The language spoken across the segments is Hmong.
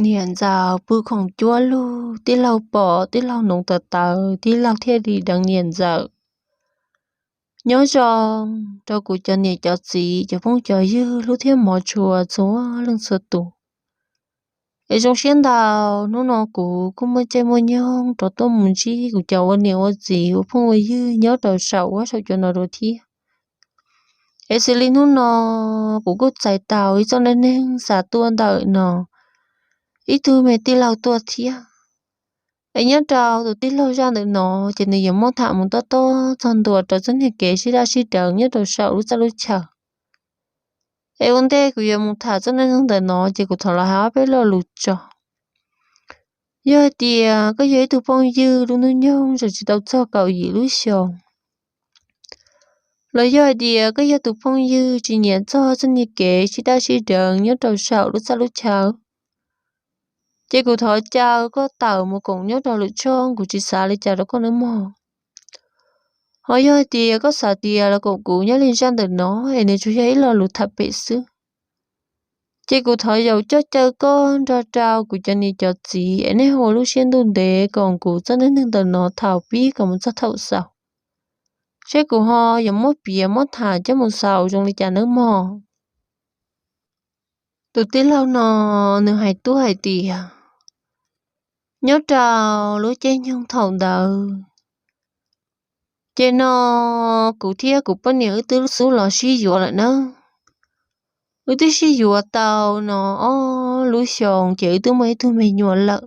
Niam ntxawm pw khoom cuab lug, tij laug pom tij laug noov tawv tawv, tij laug thiaj li deev niam ntxawm. Nyob zoo rau kuv cov niam cov txiv, cov phooj cov ywg hlub thiab hmov tshua txhua leej txhua tus. Es zoo siab ntau, hnub no kuv kuj muaj caij muaj nyoog rov tuaj mus ntsib kuv cov ua niam ua txiv ua phooj ua ywg nyob rau saum huab saum cua no dua thiab. Es xws li hnub no kuv kuj txais tau ib txoj neej neeg xa tuaj ntawm no ib tug me tij laug tuaj thiab. Es nyob rau tus tij laug zaj ntawm no ces nws yuav muab tham mus tob tob txog ntua rau txoj niag kev sib daj sib deev nyob rau saum lub txaj lub chaw. Es ua ntej kuv yuav mus tham txoj neej neeg ntawm no ces kuv thov los hais ob peb lo lus tso. Yog hais tias koj yog ib tug phooj ywg lub hnub nyoog tseem tsis tau txog kaum yim lub xyoos, los yog hais tias koj yog tus phooj ywg tsis nyiam txog txoj niag kev sib daj sib deev nyob rau saum lub txaj lub chaw, ces kuv thov caw koj tawm mus koom nyob rau lwm tshooj, kuv tsis xav li cas rau koj nawb mog. Ho yog hais tias koj xav tias los koom kuv nyob li zaj ntawm no es nws tsuas yog ib lo lus tham pem xwb, ces kuv thov yaum coj caw koj nrog rau kuv cov niam cov txiv es nej ua lub siab ntuj ntev koom kuv txoj neej neeg ntawm no thaum pib kom mus txog thaum xaus, seb kuv ho yuav muab piav muab tham coj mus xaus zoo li cas nawb mog. Tus tij laug no nws hais tuaj hais tias, nyob rau lub caij nyoog thaum ntawd, ces no kuv thiab kuv poj niam wb twb xub los sib yuav lawm nawb. Wb twb sib yuav tau no ob lub xyoos ces wb twb muaj ib tug me nyuam lawm.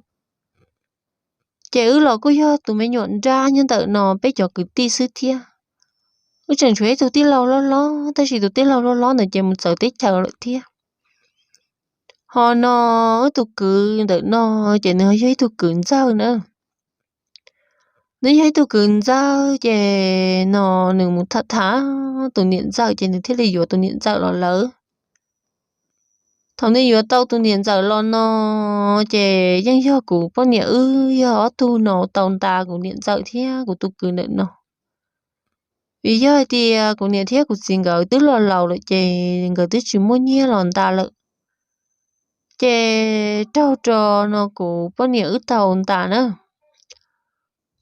Ces wb los kuj yog tus me nyuam nrab nyob ntawm no peb cov kwv tij xwb thiab. Wb tseem tshuav ib tug tij laug hlob hlob, tab sis tus tij laug hlob hlob ntawd ces mus txawv teb chaws lawm thiab. Ho no wb tus kwv ntawm no ces nws yog ib tug kwv ntxawg na. Nws yog ib tug kwv ntxawg ces no nws mus tham tham tus niam ntxawm ces nws thiaj li yuav tus niam ntxawm los lawm. Thaum nws yuav tau tus niam ntxawm los no ces yeej yog kuv poj niam wb yog ob tug no tau nta kuv niam ntxawm thiab kuv tus kwv ntawm no. Vim yog hais tias kuv niam thiab kuv txiv nkawd twb los laus lawm ces nkawd twb tsis muaj nyiaj los nta lawm. Ces raug rau no kuv poj niam wb tau nta na.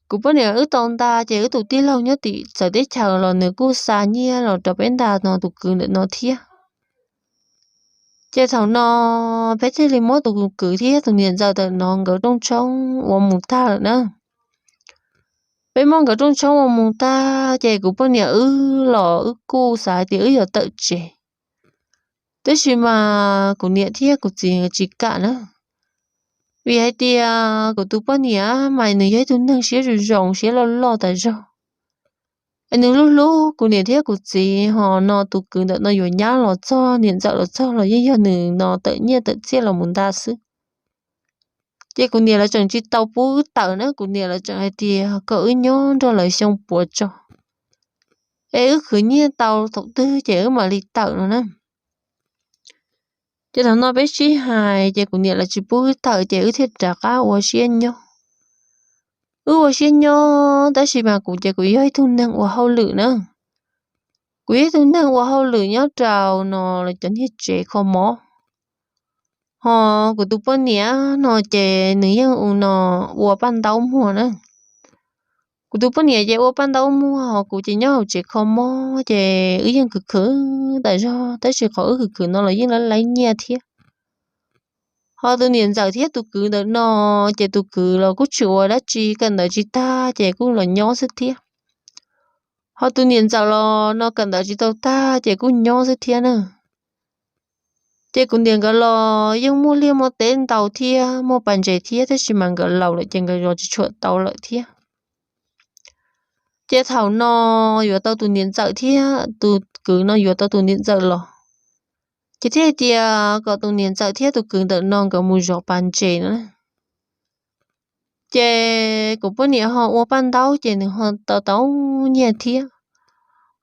Kuv poj niam wb tau nta ces wb tus tij laug nyob tim txawv teb chaws los nws kuj xa nyiaj los rau peb nta no tus kwv ntawm no thiab. Ces thaum no peb thiaj li muab tus kwv thiab tus niam ntxawm ntawm no nkawd rooj tshoob ua mus tag lawm na. Peb muab nkawd rooj tshoob ua mus tag ces kuv poj niam wb los wb kuj xav hais tias wb yuav tawm tsev, tab sis mas kuv niam thiab kuv txiv tsis kam na. Vim hais tias kuv tus poj niam mas nws yog ib tug neeg siab zoo zoo siab loj loj tas zog. Es nws hlub hlub kuv niam thiab kuv txiv, ho no tus kwv ntawm no yuav nyab los txog niam ntxawm los txog los yeej yog nws no tawm nyiaj tawm txiaj los mus nta xwb. Ces kuv niam lawv tseem tsis tau pub wb tawm na, kuv niam lawv tseem hais tias kom wb nyob nrog lawv xyoo puav tso, es wb khwv nyiaj tau thaum twg ces wb mam li tawm no na. Ces thaum no peb sib hais ces kuv niam lawv tsis pub wb tawm ces wb thiaj rov qab ua siab nyob. Wb ua siab nyob tab sis mas kuv ces kuv yog ib tug neeg ua hauj lwm na. Kuv yog ib tug neeg ua hauj lwm nyob rau no lawv cov niag tsev kho mob. Ho kuv tus poj niam no ces nws yeej ua no ua paj ntaub muag na. Kuv tus poj niam ces ua paj ntaub muag, ho kuv ces nyob hauv tsev kho mob ces wb yeej khwv khwv tas zog, tab sis qhov wb khwv khwv no los yeej laib laib nyiaj thiab. Ho tus niam ntxawm thiab tus kwv ntawm no ces tus kwv los kuj tsis ua dab tsi, kawm ntawv tsis tag ces kuj los nyob xwb thiab. Ho tus niam ntxawm los no kawm ntawv tsis tau tag ces kuj nyob xwb thiab na. Ces kuv niam nkawd los yeej muaj liaj muaj teb ntau thiab muaj pas ntses thiab, tab sis mas nkawd laus lawm ces nkawd zov tsis tshua tau lawm thiab. Ces thaum no yuav tau tus niam ntxawm thiab tus kwv no yuav tau tus niam ntxawm los, ces thiaj tias kom tus niam ntxawm thiab tus kwv ntawm no nkawd mus zov pas ntses no. Ces kuv poj niam ho ua paj ntaub ces nws ho tau tau nyiaj thiab.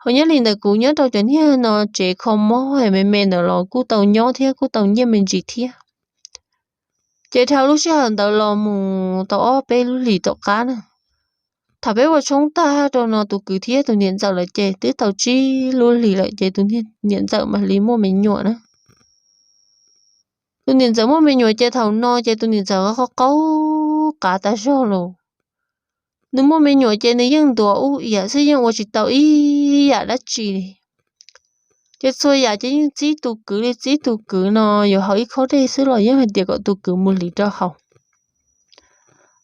Ho nyob li ntawd kuv nyob rau cov niag no tsev kho mob me me ntawd los kuj tau nyob thiab kuj tau nyiaj me ntsis thiab. Ces dhau lub sij hawm ntawd los mus tau ob peb lub hlis tom qab na, thaum peb ua tshoob tag rau no tus kwv thiab tus niam ntxawm lawm ces twb tau tsib lub hlis lawm ces tus niam ntxawm mam li muaj me nyuam na. Tus niam ntxawm muaj me nyuam ces thaum no ces tus niam ntxawm qhov qaug qav tas zog los. Nws muaj me nyuam ces nws yeej ntuas ub iam xwb, yeej ua tsis tau ib yam dab tsi li. Ces txhua yam ces yeej txib tus kwv li, txib tus kwv no yuav haus ib khob dej xwb los yeej hais tias kom tus kwv mus hliv rau haus,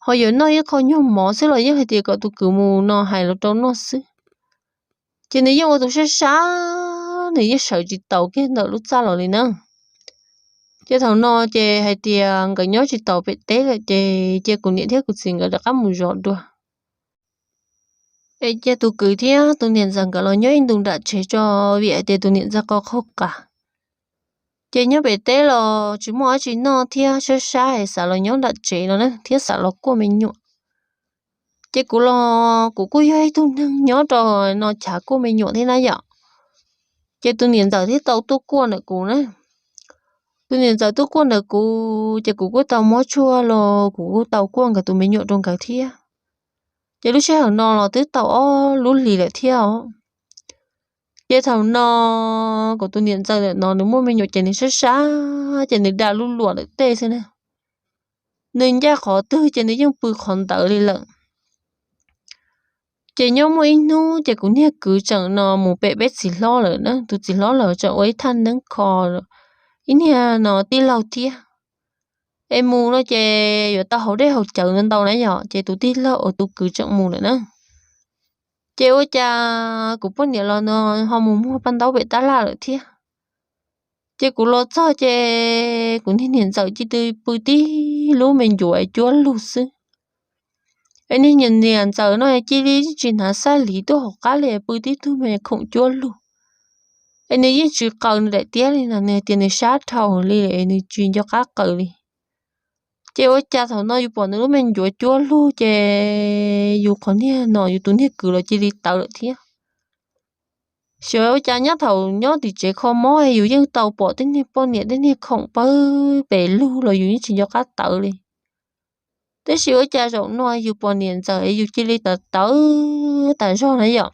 ho yuav noj ib qho nyuag mov xwb los yeej hais tias kom tus kwv mus no hais los rau noj xwb. Ces nws yeej ua tus sab sab, nws yeej sawv tsis taus kiag ntawm lub txaj los li na. Ces thaum no ces hais tias nkawd nyob tsis taus pem teb lawm ces cia kuv niam thiab kuv txiv nkawd rov qab mus zov dua. Es cia tus kwv thiab tus niam ntxawm nkawd los nyob ib ntus nram tsev tso, vim hais tias tus niam ntxawm qhov qaug qav. Ces nyob pem teb los tsis muaj dab tsi noj thiab sab sab es xav los nyob nram tsev no na thiab xav los kuaj me nyuam. Ces kuv los kuv kuj yog ib tug neeg nyob rau no chav kuaj me nyuam thiab na yom. Ces tus niam ntxawm thiaj tau tuaj kuaj ntawm kuv na. Tus niam ntxawm tuaj kuaj ntawm kuv ces kuv kuj tau muab tshuaj los kuv kuj tau kuaj nkawd tus me nyuam rau nkawd thiab. Ces lub sij hawm no los twb tau ob lub hlis lawm thiab os. Ces thaum no kuv tus niam ntxawm ntawm no nws muaj me nyuam ces nws sab sab ces nws da lub luam ntawm tej xwb na. Nws ncaj qhov twg ces nws yeej pw qhov ntawd li lawm. Ces nyob muaj ib hnub ces kuv niag kwv tseem no mus pem peb txiv hlob lawm na, tus txiv hlob lawm tseem ua ib thaj neeb kho ib niag no tij laug thiab. Es mus no ces yuav tau haus dej haus cawv ntau ntau na yom, ces tus tij laug uas tus kwv tseem mus lawm na. Ces ua cas kuv poj niam los no ho mus muag paj ntaub pem tab laj lawm thiab. Ces kuv los txog ces kuv niag niam ntxawm cia li pw tib lub me ncuav cuab lug xwb. Es niag niam ntxawm no cia li tsis hnav xaj liv tuaj hauv qab li, pw tib tug me khoom cuab lug. Es nws yeej tsis qaws nws daim tiab li no, nws tias nws sab dhau li es nws tsis nco qab qaws li. Ces ua cas thaum no yus pom nws lub me ncuav cuab lug ces yus qhov niag no yus tus niag kwv los cia li tawv lawm thiab. Xyov ua cas nyob thaum nyob tim tsev kho mob yus yeej tau pom tej niag poj niam tej niag khoom pawg pes lug los yus yeej tsis nco qab tawv li. Tab sis ua cas zaum no yus pom niam ntxawm yus cia li tawv tawv tas zog na yom.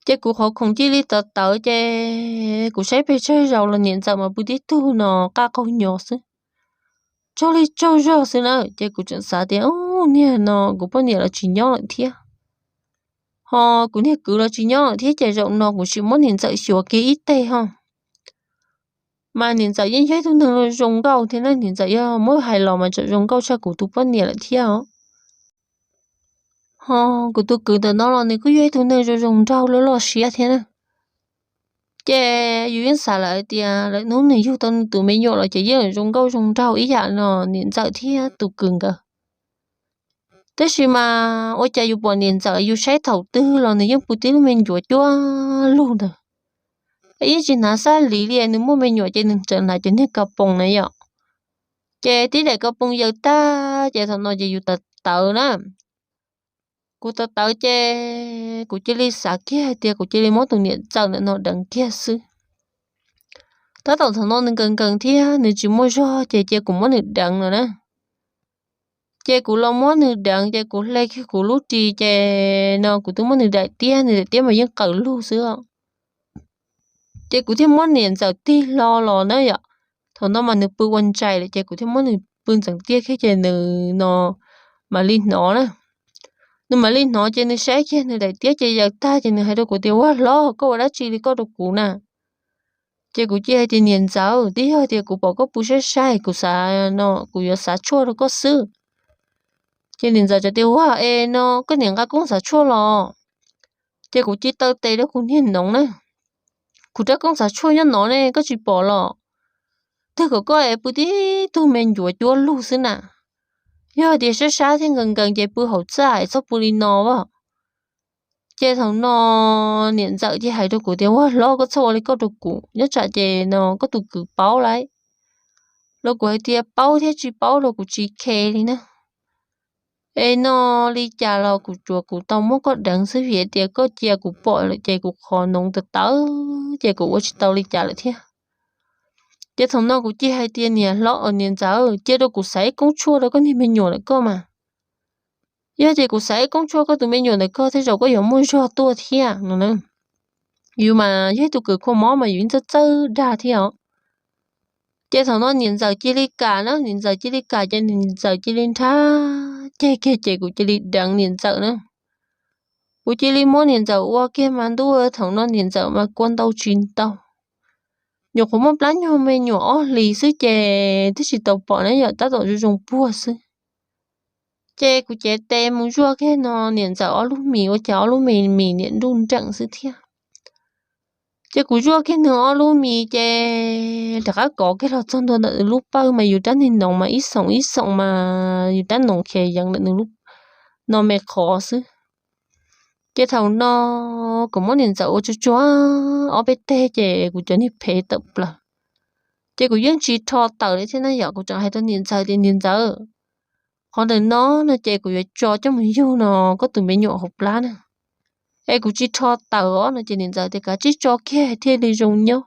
Ces kuv qhov khoom cia li tawv tawv ces kuv saib pes tsawg zaus los niam ntxawm mas pw tib tug no qaj qaug nyo xwb, tsaug li tsaug zog xwb na. Ces kuv tseem xav tias, niag no kuv poj niam los tsis nyob lawm thiab, ho kuv niag kwv los tsis nyob lawm thiab ces zaum no kuv sim muab niam ntxawm xyuas kiag ib teg ho. Mas niam ntxawm yeej yog ib tug neeg zoo nkauj thiab na, niam ntxawm yog muab hais los mas tseem zoo nkauj tshaj kuv tus poj niam lawm thiab os. Ho kuv tus kwv ntawm no los nws kuj yog ib tug neeg zoo zoo nraug loj loj siab thiab na. Ces yus yeej xav lawm hais tias lawm hnub nws yug tau nws tus me nyuam los ces yeej zoo nkauj zoo nraug ib yam no niam ntxawm thiab tus kwv nkawd. Tab sis mas ua cas yus pom niam ntxawm yus saib thaum twg los nws yeej pw tib lub me ncuav cuab lug ntawd, es yeej tsis hnav xaj liv li. Nws muaj me nyuam ces nws tseem hnav cov niag ka poos na yom. Ces tib daim ka poos yaws tag ces thaum no ces yus tawv tawv na. Kuv tawv tawv ces kuv cia li xav kiag hais tias kuv cia li muab tus niam ntxawm ntawm no deev kiag xwb. Tab tom thaum no nws nkees nkees thiab nws tsis muaj zog ces cia kuv muab nws deev no na. Ces kuv los muab nws deev ces kuv hle kiag kuv lub ris ces no kuv twb muab nws daim tiab, nws daim tiab mas yeej qaws lug xwb. Ces kuv thiaj muab niam ntxawm tig hlo los na yom. Thaum no mas nws pw ua ntsais lawm ces kuv thiaj muab nws pw ntxeev tiaj kiag ces nws no mam li hnov na. Nws mam li hnov ces nws saib kiag nws daim tiab ces yaws tag ces nws hais rau kuv tias, ua hlob, koj ua dab tsi li koj rau kuv na? Ces kuv cia hais tias, niam ntxawm, twb yog tias kuv pom koj pw saib saib kuv xav no kuv yuav xav tshuaj rau koj xwb. Ces niam ntxawm txawm tias, ua es no koj niam nqa koob xav tshuaj los? Ces kuv cia taw tes rau kuv niag noov na, kuv rab koob xav tshuaj nyob no ne koj tsis pom los? Twg kom koj es pw tib tug me ncuav cuab lug xwb na. Yog tias sab sab thiab nkees nkees ces pw hauv txaj es txhob pw li no as. Ces thaum no niam ntxawm cia hais rau kuv tias, ua hlob, koj txhob ua li koj rau kuv, nyob tsam ces no koj tus kwv paub lawm. Los kuv hais tias paub thiab tsis paub los kuv tsis khe li na. Es no li cas los kuv tsuas kuv tau muab koj deev xwb vim tias koj cia kuv pom lawm ces kuv qhov noov tawv tawv ces kuv ua tsis tau li cas lawm thiab. Ces thaum no kuv cia hais tias, niam hlob, niam ntxawm, cia rau kuv xav ib koob tshuaj rau koj niag me nyuam lawm koj mas. Yog tias kuv xav ib koob tshuaj koj tus me nyuam ntawm koj tej zaum koj yuav muaj zog tuaj thiab no na. Yus mas yog ib tug kwv kua mob mas yus yeej txawj txawj dag thiab os. Ces thaum no niam ntxawm cia li kam na, niam ntxawm cia li kam ces niam ntxawm cia li nrhab ceg kiag ces kuv cia li deev niam ntxawm na. Kuv cia li muab niam ntxawm ua kiag mas ntuj, thaum no niam ntxawm mas kua ntau tsis ntau. Nyuam qhuav muaj plab nyuag me nyuam ob hlis xwb ces twb tsis tau pom na yom, tab tom zoo zoo puag xwb. Ces kuv cev tes mus zuaj kiag no niam ntxawm ob lub mis, ua cas ob lub mis mis niam nruj nreem xwb thiab. Ces kuv zuaj kiag nws ob lub mis ces rov qab kov kiag los txog ntua ntawm nws lub pawj mas yus rab niag noov mas ib xoom ib xoom mas yus rab noov khiav yeev ntawm nws lub no me qhov xwb. Ces thaum no kuv muab niam ntxawm ua tsuag tsuag ob peb teg ces kuv cov niag phev tawm plaws. Ces kuv yeej tsis rho tawm li thiab na yom, kuv tseem hais rau niam ntxawm tias niam ntxawm, qhov ntawm no no ces kuv yuav tso coj mus yug no koj tus me nyuam hauv plab na, es kuv tsis rho tawm os no ces niam ntxawm tias kav tsij tso kiag thiaj li zoo nyob,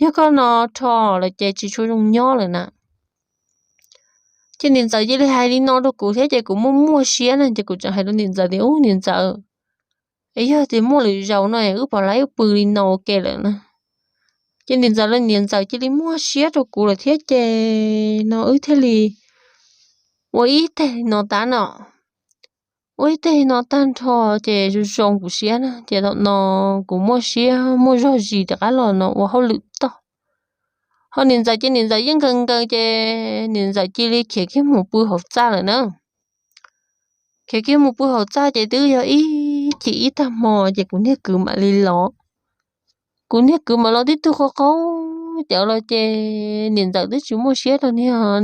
yog koj no rho lawm ces tsis tshua zoo nyob lawm na. Ces niam ntxawm cia li hais li no rau kuv thiab ces kuv muaj muaj siab na ces kuv tseem hais rau niam ntxawm tias ub niam ntxawm, es yog tias muaj lwm zaus no wb pom lawv wb pw li no ua ke lawm na. Ces niam ntxawm los niam ntxawm cia li muaj siab rau kuv lawm thiab ces no wb thiaj li ua ib teg li no tag no. Ua ib teg li no tag nrho ces zoo zoo kuv siab na ces thaum no kuv muaj siab muaj zog zis rov qab los no ua hauj lwm tog. Ho niam ntxawm ces niam ntxawm yeej nkaws nkaws ces niam ntxawm cia li khiav kiag mus pw hauv txaj lawm na. Khiav kiag mus pw hauv txaj ces twb yog ib chim ib tag hmo ces kuv niag kwv mam li los. Kuv niag kwv mam los tib tug qaug qaug cawv los ces niam ntxawm twb tsis muaj siab rau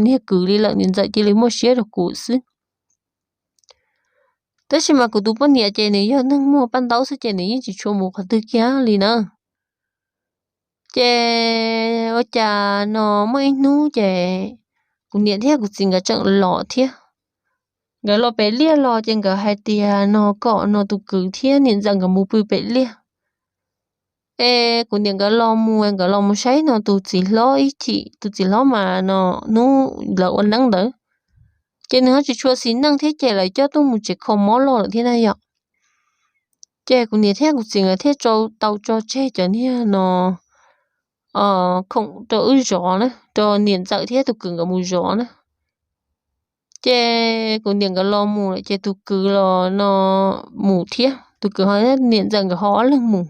niag kwv li lawm, niam ntxawm cia li muaj siab rau kuv xwb. Tab sis mas kuv tus poj niam ces nws yog neeg muag paj ntaub xwb ces nws yeej tsis tshua mus qhov twg kiag li na. Ces ua cas no muaj ib hnub ces kuv niam thiab kuv txiv nkawd tseem los thiab. Nkawd los pem liaj los ces nkawd hais tias no kom no tus kwv thiab niam ntxawm nkawd mus pw pem liaj. Es kuv niam nkawd los mus, nkawd los mus saib no tus txiv hlob ib chim, tus txiv hlob mas no hnub lawv ua neeb ntawd ces nws ho tsis tshua xis neej thiab ces lawv coj tuaj mus tsev kho mob los lawm thiab na yom. Ces kuv niam thiab kuv txiv nkawd thiaj tau tso tseg cov niag no khoom rau wb zov na, rau niam ntxawm thiab tus kwv nkawd mus zov na. Ces kuv niam nkawd los mus lawm ces tus kwv los no mus thiab, tus kwv ho niam ntxawm nkawd ho ob leeg mus.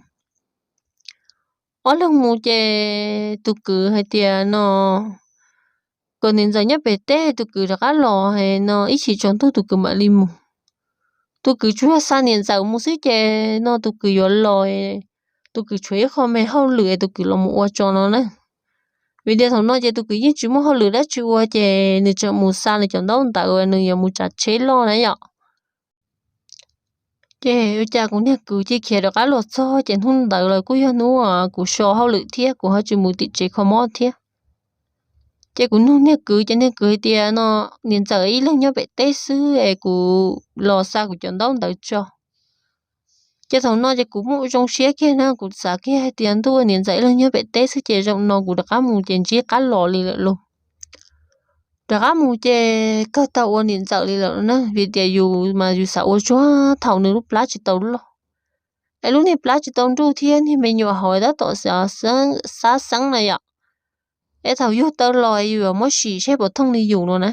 Ob leeg mus ces tus kwv hais tias no kom niam ntxawm nyob pem teb, tus kwv rov qab los no ib chim tsaus ntuj tus kwv mam li mus. Tus kwv tsuas yog xa niam ntxawm mus xwb ces no tus kwv yuav los, tus kwv tshuav ib qho me hauj lwm es tus kwv los mus ua tso no na. Vim tias thaum no ces tus kwv yeej tsis muaj hauj lwm dab tsi ua ces nws tseem mus xa nws cov ntaub ntawv uas nws yuav mus tsav tsheb loj na yom. Ces ua cas kuv niag kwv cia khiav rov qab los txog ces hnub ntawd los kuj yog hnub kuv so hauj lwm thiab kuv ho tsis mus tim tsev kho mob thiab. Ces kuv nug niag kwv ces niag kwv hais tias no niam ntxawm ib leeg nyob pem teb xwb es kuv los xa kuv cov ntaub ntawv tso. Ces thaum no ces kuv muaj zoo siab kiag na, kuv xav kiag hais tias ntuj, niam ntxawm ib leeg nyob pem teb xwb ces zaum no kuv rov qab mus ces ntsib qab los li lawm lauj. Rov qab mus ces kawg tau ua niam ntxawm li lawm na, vim tias yus mas yus xav ua tsuag thaum nws lub plab tsis tau loj, es lub niag plab tsis tau nruj thiab niag me nyuam hauv tab tom xab xeeb na yom. Es thaum yug tau los yus yuav muab sim seb puas thooj li yus no na.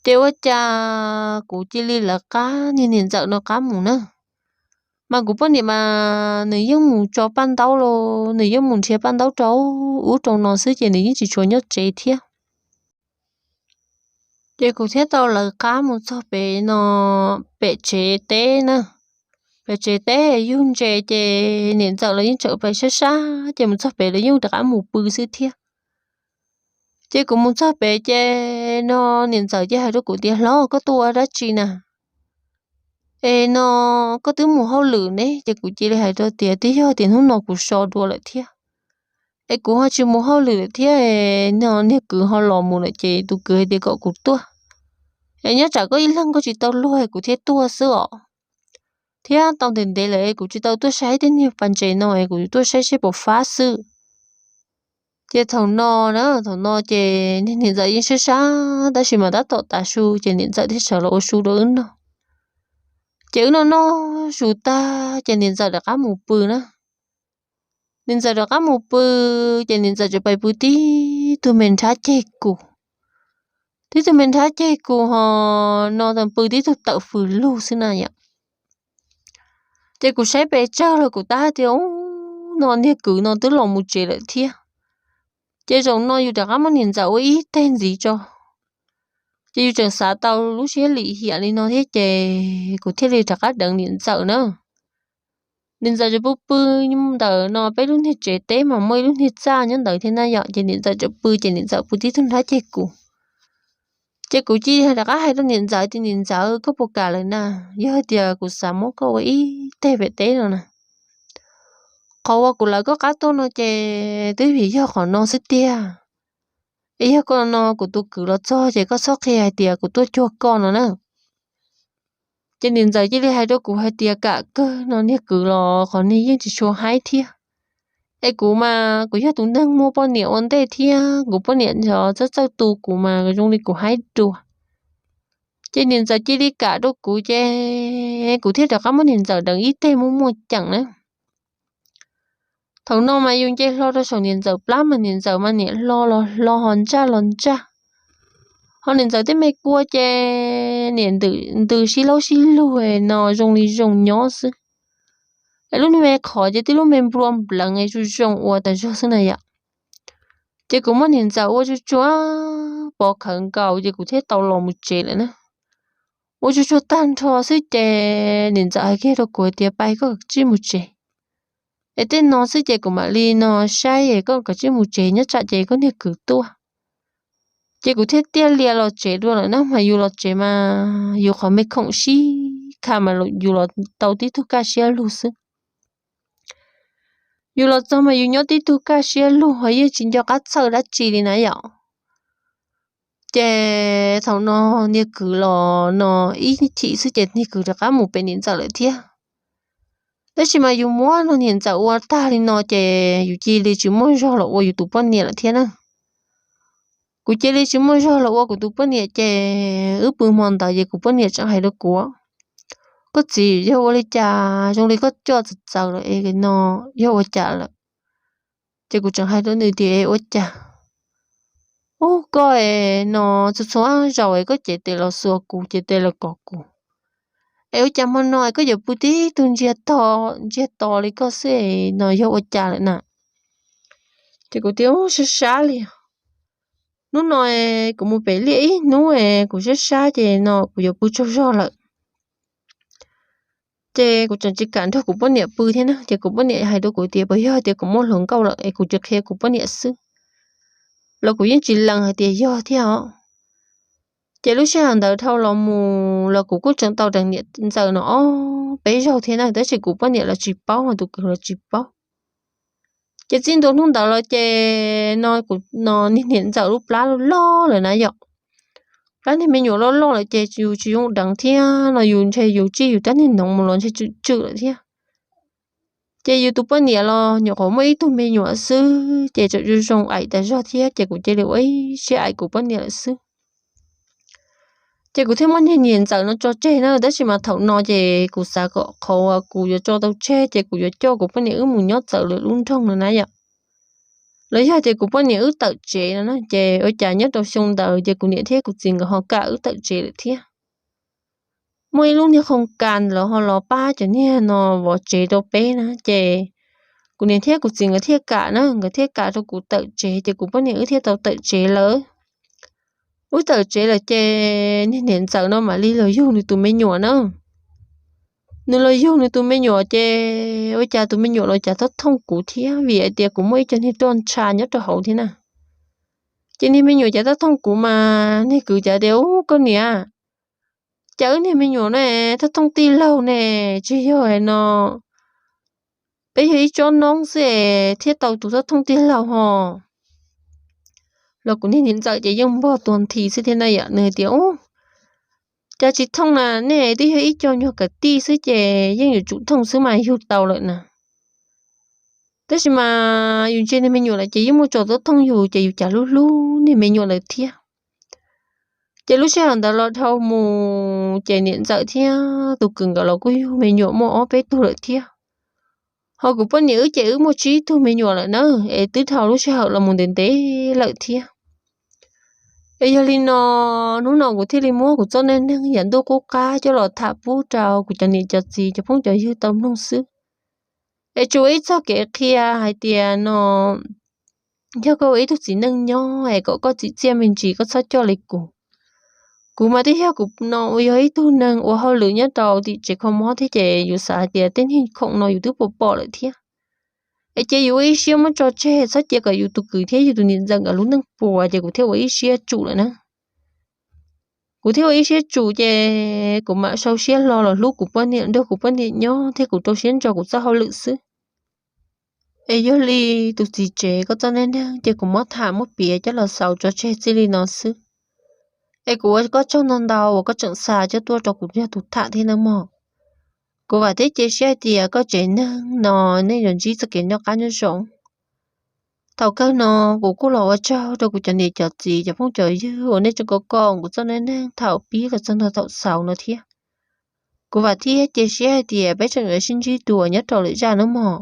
Ces ua cas kuv cia li lawv qab niag niam ntxawm no qab mus na. Mas kuv poj niam mas nws yeej mus tso paj ntaub los nws yeej mus nrhiav paj ntaub rau ub rau no xwb ces nws yeej tsis tshua nyob tsev thiab. Ces kuv thiaj tau lawv qab mus txog pem no, pem tsev teb na. Pem tsev teb yug ntses ces niam ntxawm los yeej tseem pais sab sab ces mus txog pem los yeej rov qab mus pw xwb thiab. Ces kuv mus txog pem ces no niam ntxawm cia hais rau kuv tias hlob, koj tuaj ua dab tsi na? Es no koj twb mus hauj lwm ne? Ces kuv cia li hais rau tias twb yog tias hnub no kuv so dua lawm thiab, es kuv ho tsis mus hauj lwm lawm thiab, no niag kwv ho los mus lawm ces tus kwv hais tias kom kuv tuaj, es nyob tsam koj ib leeg koj tsis tau luag kuv thiaj tuaj xwb os. Thiab tau ntev ntev lawm kuv tsis tau tuaj saib tej niag pas ntses no es kuv tuaj saib seb puas fab xwb. Ces thaum no na, thaum no ces niam ntxawm yeej sab sab tab sis mas tab tom tav su ces niam ntxawm thiaj sawv los ua su rau wb noj. Ces wb noj noj su tag ces niam ntxawm rov qab mus pw na. Niam ntxawm rov qab mus pw, ces niam ntxawm tseem pais pw tib tug me nrhab ceg kuv, tib tug me nrhab ceg kuv ho no tas pw tib tug tawm fws lug xwb na yom. Ces kuv saib pes tsawg los kuv tab hais tias, u, no niag kwv no twb los mus tsev lawm thiab. Ces zaum no yus rov qab muab niam ntxawm ua ib teg ntxiv tso. Ces yus tseem xav tau lub siab lim hiam li no thiab ces kuv thiaj li rov qab deev niam ntxawm na. Niam ntxawm tseem pw pw ntawm no peb lub niag tsev teb mas muaj ib lub niag txaj nyob ntawd thiab na yom, ces niam ntxawm tseem pw ces niam ntxawm pw tib tug nrhab ceg kuv. Ces kuv cia li rov qab hais rau niam ntxawm tias, niam ntxawm, koj puas kam lawm na? Yog hais tias kuv xav muab koj ua ib teg pem teb no na, qhov uas kuv lawv koj qab tuaj no ces twb vim yog qhov no xwb tiag. Es yog koj no kuv tus kwv los txog ces koj txhob qhia hais tias kuv tuaj cuag koj no na. Ces niam ntxawm cia li hais rau kuv hais tias, kam kawg no niag kwv los qhov niag yeej tsis tshua haib thiab. Es kuv mas kuv yog tus neeg muaj poj niam ua ntej thiab kuv poj niam txawj txawj tu kuv mas zoo li kuv haib dua. Ces niam ntxawm cia li kam rau kuv ces kuv thiaj rov qab muab niam ntxawm deev ib teg muaj muaj ceem na. Thaum no mas yus nce hlo rau saum niam ntxawm plab mas niam ntxawm mas niam hlo los hlo ho ntsaj los ntsaj. Ho niam ntxawm tej me kua ces niam ntws sib laub sib lug no zoo li zoo nyob xwb. Es lub niag me qhov ces tib lub me nplua npleev es zoo zoo ua tas zog xwb na yom. Ces kuv muab niam ntxawm ua tsuag tsuag pov khawv nkaus ces kuv thiaj tau los mus tsev lawm na. Ua tsuag tsuag tag nrho xwb ces niam ntxawm hais kiag rau kuv hais tias, pais koj kav tsij mus tsev. Es tej no xwb ces kuv mam li no saib es koj kav tsij mus tsev nyob tsam ces koj niag kwv tuaj. Ces kuv thiaj tiaj lias los tsev dua lawm na, mas yus los tsev mas yus qhov me khoom sib kha mas yus los tau tib tug kaj siab lug xwb. Yus los txog mas yus nyob tib tug kaj siab lug ho yeej tsis nco qab txhawj dab tsi li na yom. Ces thaum no niag kwv los no ib chim xwb ces niag kwv rov qab mus pem niam ntxawm lawm thiab. Tab sis mas yus muab no niam ntxawm ua tag li no ces yus cia li tsis muaj zog los ua yus tus poj niam lawm thiab na. Kuv cia li tsis muaj zog los ua kuv tus poj niam ces wb pw hmo ntawd ces kuv poj niam tseem hais rau kuv, koj txiv, yog ua li cas zoo li koj coj txawv txawv lawm es no yog ua cas lawm? Ces kuv tseem hais rau nws tias, es ua cas ub koj es no txhua txhua zaus es koj cev tes los xuas kuv, cev tes los kov kuv, es ua cas hmo no es koj yuav pw tib tug ntsiag to, ntsiag to li koj xwb es no yog ua cas lawm na? Ces kuv tias, ub, sab sab li os. Hnub no kuv mus pem liaj ib hnub es kuv sab sab ces no kuv yuav pw tsaug zog lawm. Ces kuv tseem tsis kam nrog kuv poj niam pw thiab na, ces kuv poj niam hais rau kuv tias, puas yog tias kuv muaj hluas nkauj lawm es kuv tsis qhia kuv poj niam xwb los kuv yeej tsis lees hais tias yog thiab os. Ces lub sij hawm ntawd dhau los mus los kuv kuj tseem tau deev niam ntxawm no ob peb zaug thiab na, tab sis kuv poj niam los tsis paub, tus kwv los tsis paub. Ces txij ntua hnub ntawd los ces no kuv no niag niam ntxawm lub plab loj loj lawm na yom. Plab niag me nyuam loj loj lawm ces yus tsis zoo deev thiab no, yus ntshe yus tsij yus rab niag noov mus los ntshe tswm tswm lawm thiab. Ces yus tus poj niam los nyuam qhuav muaj ib tug me nyuam xwb ces tseem zoo zoo aim tas zog thiab ces kuv cia li ua ib siab aim kuv poj niam lawm xwb. Ces kuv thiaj muab niag niam ntxawm no tso tseg na, tab sis mas thaum no ces kuv xav kom qhov uas kuv yuav tso tau tseg ces kuv yuav coj kuv poj niam wb mus nyob txawv lwm lub nroog no na yom. Los yog tias kuv poj niam wb tawm tsev no na, ces ua cas nyob rau xyoo ntawd ces kuv niam thiab kuv txiv nkawd ho kam wb tawm tsev lawm thiab. Muaj ib lub niag qhoo kas los ho los pab cov niag no vov tsev rau peb na, ces kuv niam thiab kuv txiv nkawd thiaj kam na, nkawd thiaj kam rau kuv tawm tsev ces kuv poj niam wb thiaj tau tawm tsev lawm. Wb tawm tsev lawm ces niag niam ntxawm no mam li los yug nws tus me nyuam na. Nws los yug nws tus me nyuam ces ua cas tus me nyuam los cas thooj thooj kuv thiab, vim hais tias kuv muaj ib co niag roj ntsha nyob rau hauv thiab na. Ces niag me nyuam cas thooj thooj kuv mas niag kwv cas tias, ub, koj niam, cas wb niag me nyuam ne thooj thooj tij laug ne, tsis yog no peb yog ib tsob noob xwb es thiaj tau tus thooj thooj tij laug ho. Los kuv niag niam ntxawm ces yeej npog tuag nthi xwb thiab na yom, nws hais tias, ub, cas tsis thooj na, nej twb yog ib co nyuag kwv tij xwb ces yeej yuav tsum thooj xwb mas yug tau lawm na. Tab sis mas yus ntsia niag me nyuam lawm ces yeej muaj tso tuaj thooj yus ces yus cas hlub hlub niag me nyuam lawm thiab. Ces lub sij hawm ntawd los dhau mus ces niam ntxawm thiab tus kwv nkawd los kuj yug me nyuam muaj ob peb tug lawm thiab. Ho kuv poj niam wb ces wb muaj tsib tug me nyuam lawm na, es twb dhau lub sij hawm los mus ntev ntev lawm thiab. Es yog li no, hnub no kuv thiaj li muab kuv txoj neej neeg yam ntuj qub qab coj los tham pub rau kuv cov niam cov txiv cov phooj cov ywg tau mloog xwb. Es tsuas ua ib txoj kev qhia hais tias no, yog koj ua ib tug txiv neej nyob es kom koj txim txiaj me ntsis, koj txhob coj li kuv. Kuv mas twb yog kuv no uas yog ib tug neeg ua hauj lwm nyob rau tim tsev kho mob thiab ces yus xav hais tias tej niag khoom no yus twb pom pom lawm thiab. Es ces yus ua ib siab muab tso tseg, txhob cia kom yus tus kwv thiab yus tus niam ntxawm nkawd lub neej puas, ces kuv thiaj ua ib siab tsum lawm na. Kuv thiaj ua ib siab tsum ces kuv mam sau siab hlo los hlub kuv poj niam, nrog kuv poj niam nyob thiab kuv rau siab ntso kuv txoj hauj lwm xwb. Es yog li tus txiv tsev, koj txoj neej neeg ces kuv muab tham muab piav coj los xaus tso tseg txij li no xwb. Es kuv ua koj tsaug ntau ntau uas koj tseem xa coj tuaj rau kuv yog tus tham thiab nawb mog. Kuv vam thiab cia siab hais tias koj tsev neeg no nej yuav ntsib txoj kev noj qab nyob zoo. Thaum kawg no kuv kuj los ua tsaug rau kuv cov niam cov txiv cov phooj cov ywg uas nej tseem koom kuv txoj neej neeg thaum pib los txog ntua thaum xaus no thiab. Kuv vam thiab cia siab hais tias peb tseem yuav sib ntsib dua nyob rau lwm zaj nawb mog.